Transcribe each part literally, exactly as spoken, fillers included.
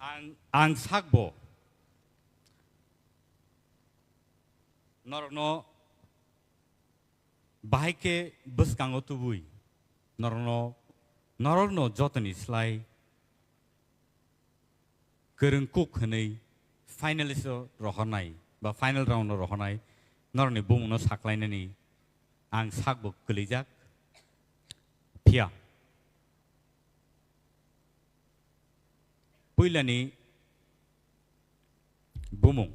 Ang, ang sakbo norokno bahai khe bwskango tubui norokno, norokno jotoni slai kwrwng kuk hwnwi finalist o rohornai ba final round o rohornai norokni bumungno saklainani ang sakbo kwlijak. Phiya puilani bumung.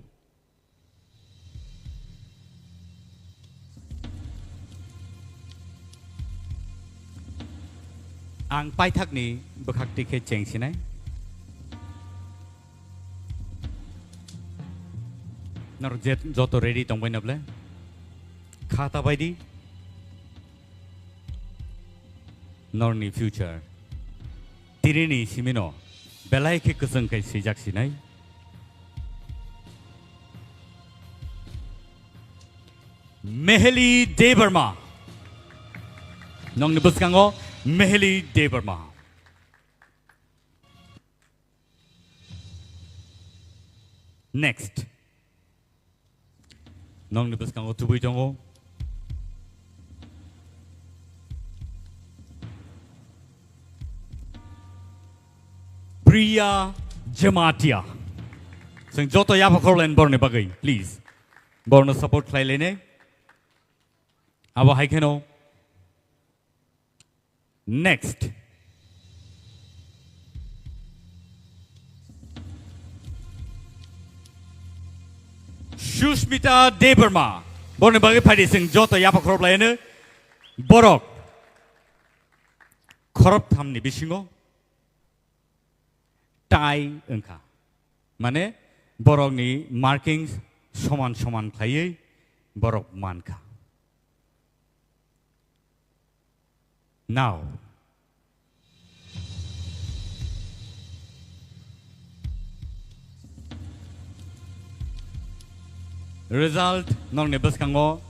Ang paithakni bwkhak tikhe chengsinai. Norok je-, joto ready tongbai na ble? Kha ta bai di. Norokni future. Tinini simino belai khe kwchwng khai swijak sinai. Meheli Debbarma. Nokni bwskango Meheli Debbarma. Next. Nokni bwskango tubui tongo Priya Jamatia. Chwng joto yapha khorlaini borokni bagwi, please. Borokno support khlai lainai. Abo hai kheno next. Sushmita Debbarma. Borokni bagwi phaidi chwng joto yapha khorop laino. Borok khorop thamni bisingo tie wngkha. Mane borokni markings soman soman khlaiwi borok mankha. Now, result nokni bwskango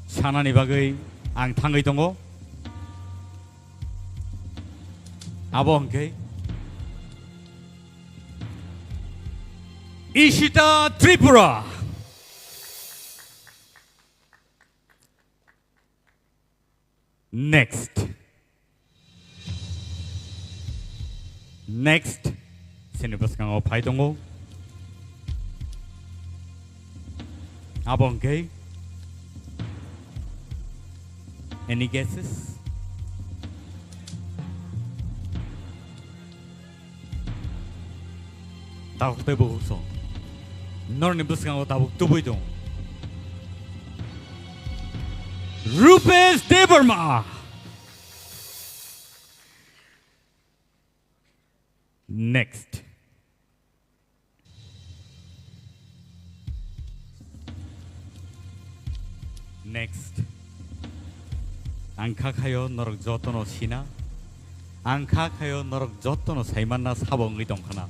sanani bagwi ang thangwi tongo. Abo hwnkhe Ishita Tripura. Next. Next. Chini bwskango phai tongo. Abo hwnkhe. Any guesses? Tabuk tei bukhuk song. Norni bwskango tabuk tubui tong. Rupesh Debbarma. Next. Next. Ang kha khayo norok jotono sina. Ang kha khayo norok jotono saimanna sabo wngwi tongkhana.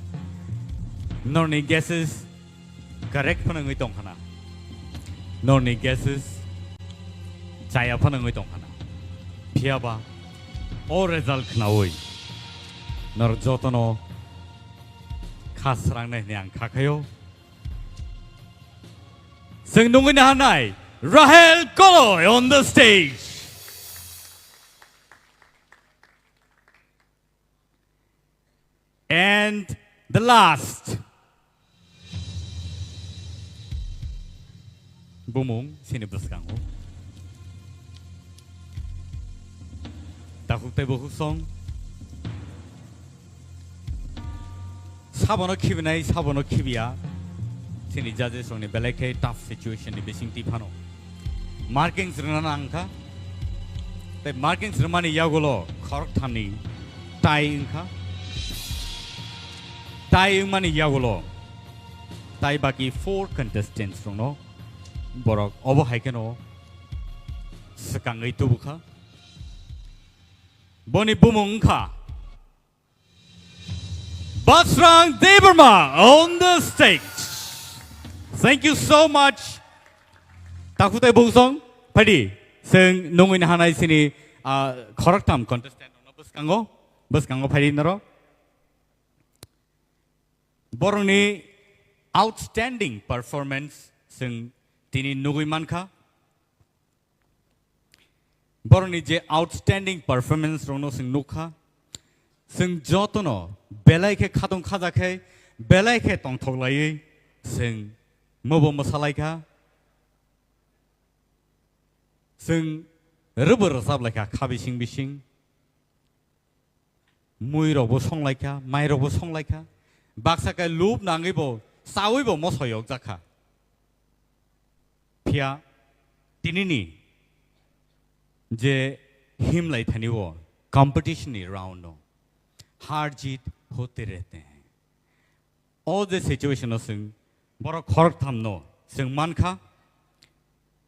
Norni guesses correct phano wngwi tongkhana. Norni guesses chaya phano wngwi tongkhana. Phiyaba o result khnaui norok jotono kha srangnai hwnwi ang kha khayo. Chwng nungwi naharnai Rahel Koloi on the stage. And the last. Bumung sini bwskango. Takhuk tei bukhuk song. Sabono khibinai, sabono khibiya. Chini judges rokni belai khe tough situation ni bising twi phano. Markings rwna nang kha. Tei markings rwmani yagulo khorok thamni tie wngkha. Tie wngmani yagulo tai baki four contestants rokno borok obo hai kheno swkangwi tubukha. Boni bumung wngkha Basrang Debbarma on the stage. Thank you so much. Takhuk tei bukhuk song, phaidi. Chwng nungwi naharnai chini, ah, khoroktham contestant rokno bwskango, bwskango phaidi norok. Borokni outstanding performance chwng tini nugwi mankha. Borokni je outstanding performance rokno chwng nukha. Chwng jotono belai khe khatung khaja khe, belai khe tongthok laiwi chwng mobo mwsalaikha. Chwng rwbo rwchap laikha kha bising bising. Mui rokbo songlaikha, mai rokbo songlaikha. Baksa khe lub nangwi bo chawi bo moso yok jakha. Phiya tinini je himlai thani o competition ni round no har jeet hote rehte hain. O je situation o chwng borok khoroktham no chwng mankha.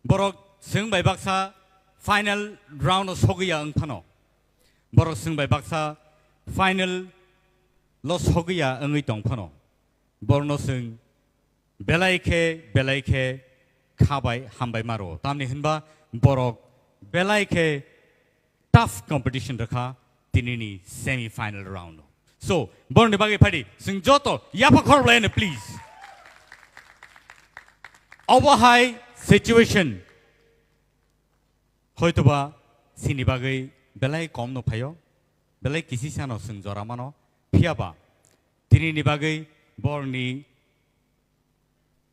Borok chwng bai baksa final round o sogwi ya wng phano. Borok chwng bai baksa final lo sogwi ya wngwi tong phano. Borokno chwng belai khe, belai khe kha bai hambai ma rwo. Tamni hwnba borok belai khe tough competition rwkha tinini semi final round o. So, borokni bagwi phaidi, chwng joto yapha khorok laino, please. Obo hai situation. Hoitoba chini bagwi belai kom no phaio, belai kisi sano chwng jora mano, phiya ba tinini bagwi borokni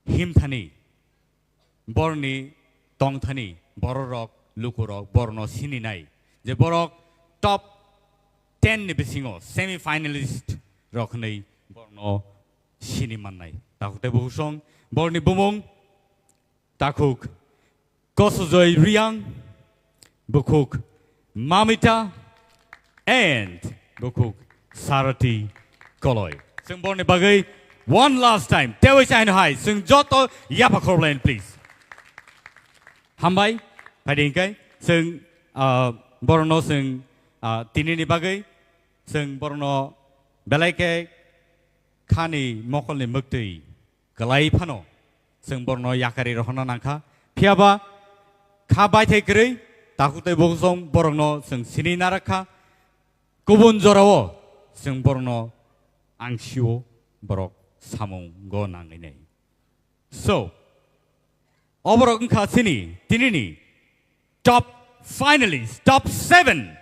himthani, borokni tongthani, bororok, lukurok, borokno sininai je borok top ten ni bisingo semi finalist rok hwnwi borokno sini mannai. Takhuk tei bukhuk song, borokni bumung takhuk Kosujoy Riang, bukhuk Mamita, and bukhuk Sarati Koloi. Chwng borokni bagwi one last time, tewi chaino hai, chwng joto yapha khorok laino, please. Hambai, phaidi hingkai, chwng, ah, borokno chwng, ah, tinini bagwi, chwng borokno belai khe khani mokolni mwktwi kwlai phano chwng borokno yakari rohorna nangkha. Phiya ba kha baithai kwrwi takhuk tei bukhuk song borokno chwng sini narakha. Kubun jorao chwng borokno angsio borok samungo nangwi nai. So, oborok wngkha chini tinini top finalist, top seven.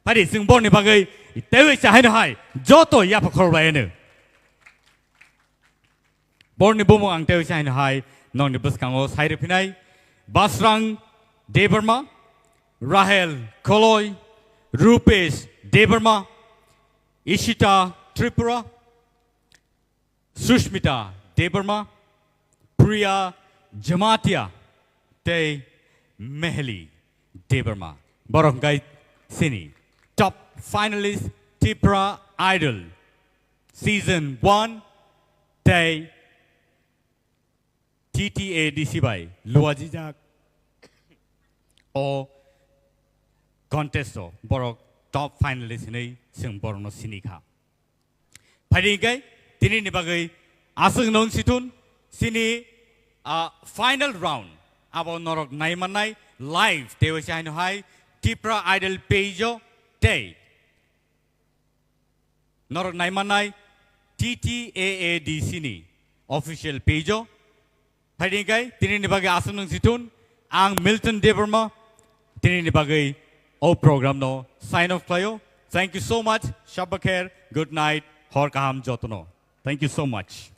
Phaidi chwng borokni bagwi tewi chahaino hai joto yapha khorok laino. Borokni bumung ang tewi chahaino hai nokni bwskango sai rwphinai Basrang Debbarma, Rahel Koloi, Rupesh Debbarma, Ishita Tripura, Sushmita Debbarma, Priya Jamatia, tei Meheli Debbarma. Borok hwnkhe chini top finalist Tipra Idol season one tei T T A D C bai luajijak o contest o borok top finalist hinwi chwng borokno sini kha. Phaidi hingkhe tinini bagwi aswk nung sithun chini, ah, final round abo norok naimannai live tei waisa haino hai Tipra Idol page o tei norok naimannai T T A A D C ni official page o. Phaidi hingkhe tinini bagwi aswk nung sithun ang Milton Debbarma tinini bagwi o program no sign off khlaio. Thank you so much. Shabba kher, good night, hor kaham jotono. Thank you so much.